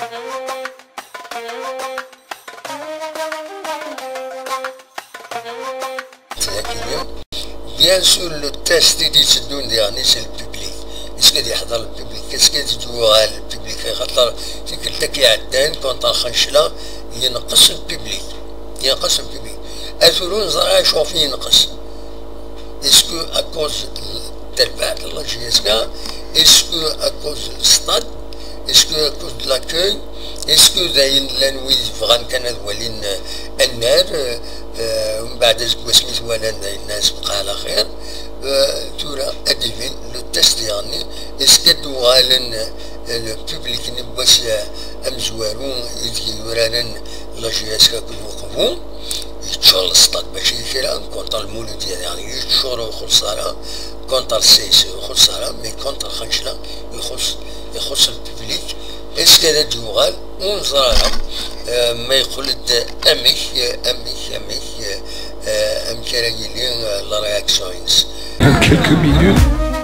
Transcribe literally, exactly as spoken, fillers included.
Bien sûr, le test i d-itteddun diɣen, c'est le public. Est-ce que ad yeḥḍer le public? Est-ce que ad d-yuɣal le public? Axaṭer tikkelt-agi iɛeddan, contre Lxencla, yenqes le public. Yenqes le public. Atura ur neẓri acu ɣef yenqes. Est-ce que à cause de terbaɛt de la J S K? Est-ce que à cause du stade? Est-ce que à cause de l'accueil? Est-ce que d ayen llan wid yebɣan kan ad walin, euh, annar, euh, euh, mbeɛd aseggas mi t-walan, d ayen nnan sebqa ɛla xir? Euh, tura ad d-ibin le test diɣen-nni, est-ce que ad d-uɣalen, euh, le public-nni n wass, euh, amezwaru ideg yuraren la J S K akked Uqbu? Yeččur le stade, mačči d kra, contre Lmuludya diɣen yeččur, ur ixuṣṣ ara, contre le C S E ur ixuṣṣ ara, mais contre Lxencla ixuṣṣ, ixuṣṣ le public. Est-ce que ad d-yuɣal? Ur neẓri ara. Euh, ma yeqqel-d amek, amek, amek, euh, amek ara yili, euh, la réaction-ines. Dans quelques minutes.